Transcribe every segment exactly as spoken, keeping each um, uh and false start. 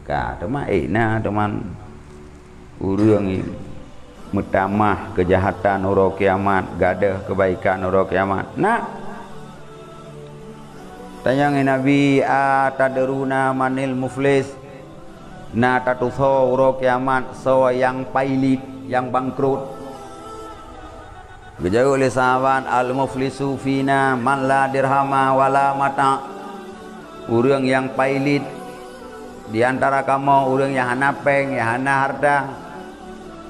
Ka, teuma, eh, na, teuma ureuëng meutamah keujahatan uroe kiamat, gadôh keubaikan uroe kiamat. Na. Tanyong Nabi, "Atadruna manil muflis?" Na tatusoe uroe kiamat soe nyang pailit, nyang bangkrot? Geujaweueb lé sahabat, "Al-muflisu fina man la dirhama wala mata." Ureuëng nyang pailit di antara kamoe, ureuëng nyang hana péng, nyang hana hareuta.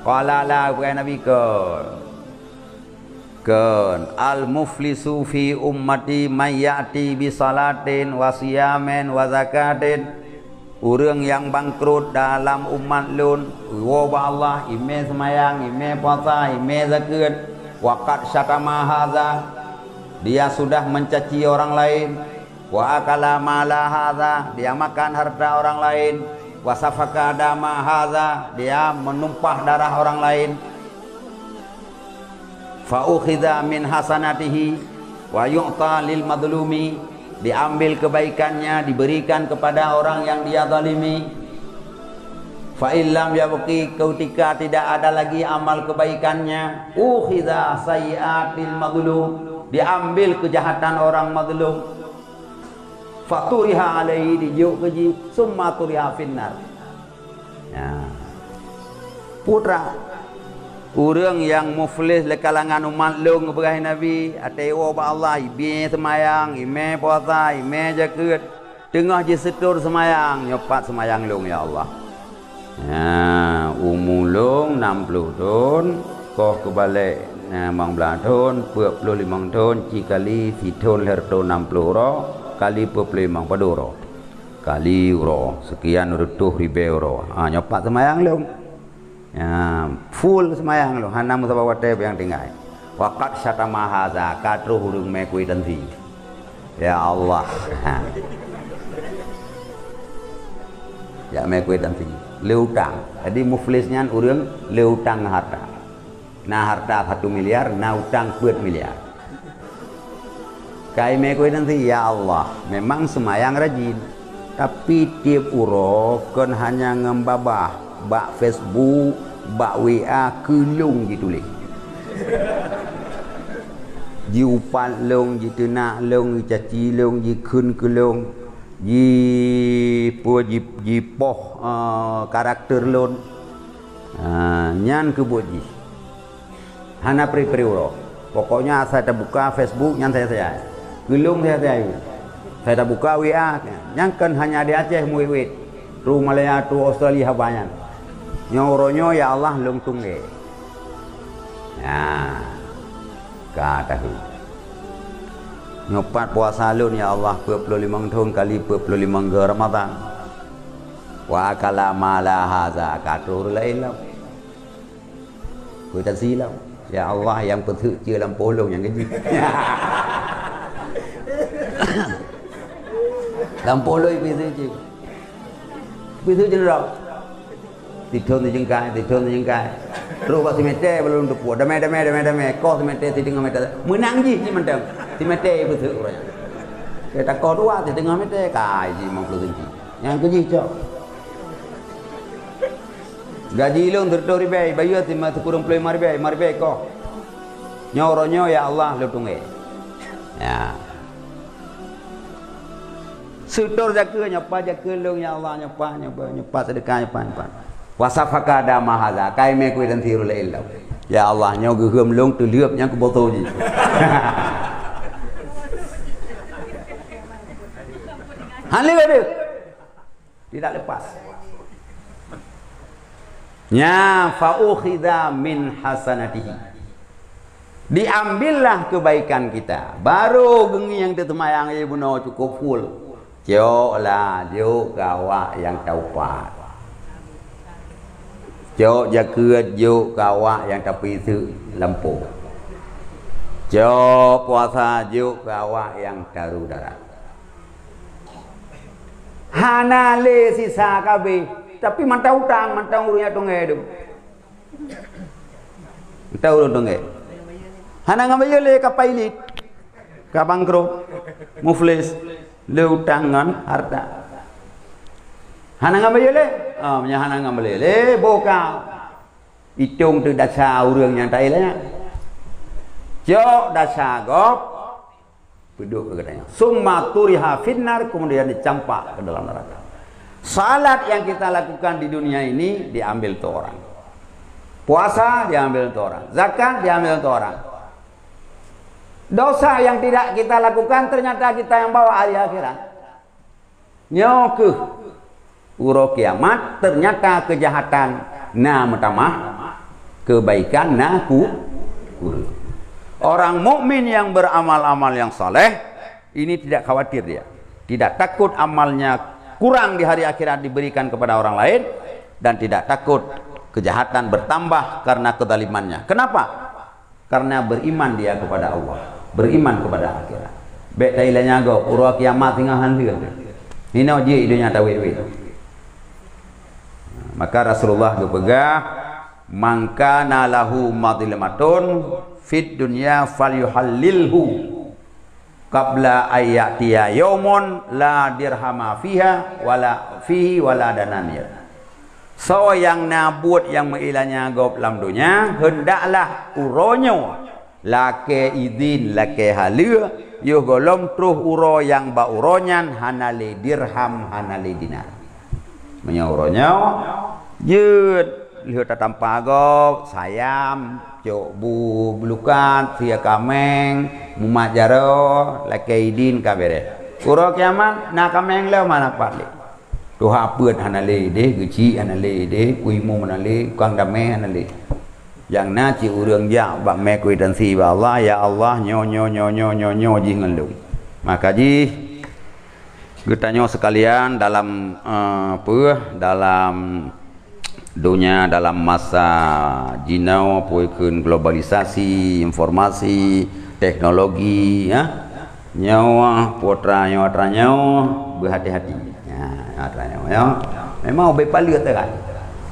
Qala la, bukai Nabi, kon. Kon, "Al-muflisu fi ummati may ya'ti bi salatin wa siyamin wa zakatin." Ureuëng nyang bangkrot dalam umat lôn, iwoe bak Allah, imé seumayang, imé puasa, imé zakeuet, wa qad syatama haza, dia sudah mencaci orang lain, wa akala mala haza, dia makan harta orang lain, wa safaka dama haza, dia menumpah darah orang lain. Fa ukhidha min hasanatihi wa yu'ta lil madlumi, diambil kebaikannya, diberikan kepada orang yang dia zalimi. Fa illam yabqi, ketika tidak ada lagi amal kebaikannya, ukhidha sayyi'atil madlum, diambil kejahatan orang mazlum. Fa turiha alaihi, dijok keu jih, summa turiha finnar. Ya. Putra, ureuëng nyang muflis lé kalangan umat lôn, geupeugah Nabi, até iwoe bak Allah, imé seumayang, imé puasa, imé zakeuet, teungoh jiseutôt seumayang, nyoe pat seumayang lôn, ya Allah. Ya, umu lôn nam ploh thon, koh keubalek, na, limong blah thon, peuet ploh limong thon, ci kali sithon lhèe reutôh nam ploh uroe, kali peuet ploh limong, padum uroe? Kali uroe, seukian reutôh ribèe uroe. Ha, nyoe pat seumayang lôn. Ya, full seumayang lôn, hana meusaboh watèe nyang tinggai. Wa qad syatama haza, ka troh ureuëng mé kuitansi. Ya Allah. Ha. Jak mé kuitansi. Lé utang. Jadi muflis nyan ureuëng lé utang harta. Na harta satu miliar, na utang peuet miliar. Ka imé kuitansi, "Ya Allah, memang seumayang rajin, tapi tiep uroe kon hanya ngon babah bak Facebook, bak W A keu lôn jituléh. Jiupat lôn, jiteunak lôn, jicaci lôn, jikheun keu lôn, ji-, peue, ji-, jipoh, eh, karakter lôn. Ah, nyan keuh buet jih." Hana pri-pri uroe. Pokoknya asai tabuka Facebook nyan saja-saja. Keu lôn saja-saja. Asai tabuka W A, nyan kan hanya di Aceh muwit-wit. Trôk Malaya, trôk Australia haba nyan. Nyoe uroe nyoe, ya Allah, lôn tunggé. Nah, ka tahu. Nyoe pat puasa lôn, ya Allah, peuet ploh limong thon kali peuet ploh limong goe Ramadan. Wa akala mala haza, ka troh ureuëng laén lom. Kuitansi lom. Ya Allah, nyang peuseuk cue lampôh lôn nyang gaji. Lampôh lôn peuseuk cue. Peuseuk cue lom. Sithon sijeungkai, sithon sijeungkai. Trôk bak simètè, bak lôn teupeue. Damé, damé, damé, damé. Koh simètè siteungoh mètè. Meunang jih, jih mantong. Simètè peuseuk uroe nyan. Ka takoh dua, siteungoh mètè. Kai jih limong ploh senti. Nyang keu jih cok. Gaji lôn sireutôh ribèe, bayeue sikureueng ploh limong ribèe, limong ribèe koh. Nyoe uroe nyoe, ya Allah, lôn tunggé. Ya. Seutôt zakeuet, nyoe pat zakeuet lôn, ya Allah, nyoe pat, nyoe pat, nyoe pat seudeukah, nyoe pat, nyoe pat. Wa safaka dama haza, ka imé kuitansi ureuëng laén lom. Ya Allah, nyoe geuheuem lôn teulheuep nyang keuboto jih. Hana lé deuh. Tidak lepas. Nya, fa ukhidha min hasanatihi. Diambillah kebaikan kita. Baru geungieng teuseumayang, eh, bunoe cukup full. Cok lah, jok keu awak nyang taupat. Cok jakeuet, jok keu awak nyang tapeuseuk lampôh. Cok puasa, jok keu awak nyang taru dara. Hana lé sisa ka abéh, tapi mantong utang, mantong ureuëng nyang tunggé dum. Mantong ureuëng tunggé. Hana ngon bayeue lé ka pailit, ka bangkrot, muflis, lé utang ngon harta. Hana ngon bayeue lé? Ah, meunyoe hana ngon bayeue lé, boh ka. Itong teuh dasa ureuëng nyang tailanya. Cok dasa gob, peuduek keu geutanyoe. Summa turiha finnar, kemudian dicampak ke dalam neraka. Salat yang kita lakukan di dunia ini diambil tu orang. Puasa diambil tu orang. Zakat diambil tu orang. Dosa yang tidak kita lakukan, ternyata kita yang bawa hari akhirat. Nyoe keuh uroe kiamat, ternyata kejahatan na meutamah, kebaikan na ku-, kureueng. Orang mukmin yang beramal-amal yang saleh, ini tidak khawatir dia. Tidak takut amalnya kurang di hari akhirat diberikan kepada orang lain, dan tidak takut kejahatan bertambah karena kezalimannya. Kenapa? Karena beriman dia kepada Allah, beriman kepada akhirat. Bék tailanya gob, uroe kiamat singoh han lheueh. Hino jih di dunia tawét-wét. Maka Rasulullah geupeugah, "Man kana lahu madhlimatun fid dunya falyuhallilhu qabla an ya'tiya yaumun la dirhama fiha wala fihi wala dananir." Soe nyang na buet nyang meuilanya gob lam donya, heundaklah uroe nyoe lakée idhin, lakée haleue, yoh gohlom troh uroe nyang bak uroe nyan hana lé dirham, hana lé dinar. Meunyoe uroe nyoe, jeuet lheueh tatampa gob, sayam, cok bu beulukat, sie kaméng, mumat jaroe, lakée idhin ka beureh. Uroe kiamat na kaméng lom hana pat lé. Tuha peuet hana lé deh, geuchik hana lé deh, kuimu hana lé, ukang damé hana lé. Nyang na cit ureuëng jak bak mé kwitansi bak Allah, "Ya Allah, nyoe, nyoe, nyoe jih ngon lôn." Maka jih geutanyoe sekalian dalam, eh, peue, dalam donya, dalam masa jinoe, peue kheun globalisasi, informasi, teknologi, ya. Nyoe putra nyoe atra nyoe beuhati-hati. Ya, atra nyoe, ya. Memang ubé paleuet kan.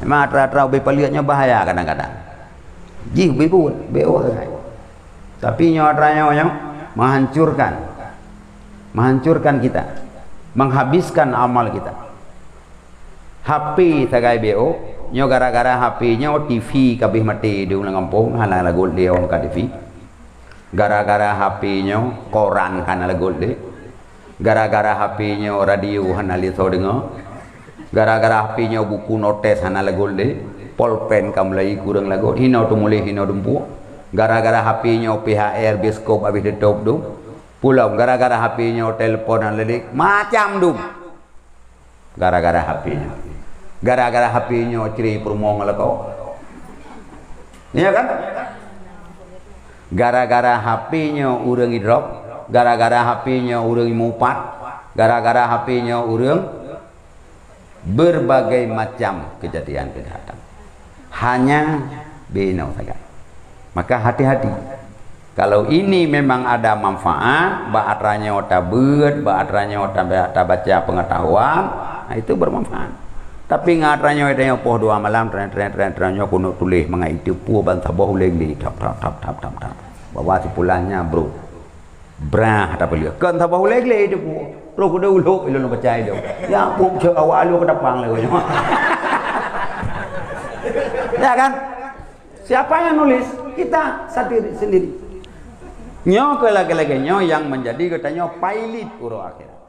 Memang atra-atra ubé paleuet nyoe bahaya kadang-kadang. Jih ubé buet, ubé kan. Tapi nyoe atra nyoe, nyoe menghancurkan. Menghancurkan kita. Menghabiskan amal kita. H P sagai B O, nyoe gara-gara H P nyoe T V kabeh maté di lam gampông, hana lagot lé awak ka T V. Gara-gara H P nyoe koran hana lagot lé. Gara-gara H P nyoe radio hana lé soe deungoe. Gara-gara H P nyoe buku notes hana lagot lé. Polpen ka mulai kurang lagot, hino teumuléh hino dumpuek. Gara-gara H P nyoe P H R bioskop habéh teutop dum. Pulang gara-gara H P nyoe telepon hana lé, macam dum. Gara-gara H P nyoe. Gara-gara H P nyoe cre peurumoh ngon lakoe. Iya kan? Gara-gara H P nyoe ureuëng idrop, gara-gara H P nyoe ureuëng mupat, gara-gara H P nyoe ureuëng berbagai macam kejadian kejahatan. Hanya binoe sagai. Maka hati-hati. Kalau ini memang ada manfaat, bak atra nyoe tabeuet, bak atra nyoe taba-, tabaca pengetahuan, nah, itu bermanfaat. Tapi ngon atra nyoe tanyoe poh dua malam, tren, tren, tren, tren, nyoe keuneuk tuléh mangat itu pue ban saboh uleng di tap, tap, tap, tap, tap, tap. Bahwa si pulannya, bro. Brah, atra peuleueh. Kan saboh uleng di itu pue. Terus kuda uluk, ilun baca itu. Ya, pun cek awak alu ke depan lagi. Ya kan? Siapa yang nulis? Kita sendiri, sendiri. Nyoe keu lagée-lagée nyoe nyang menjadi geutanyoe pailit uroe akhirat.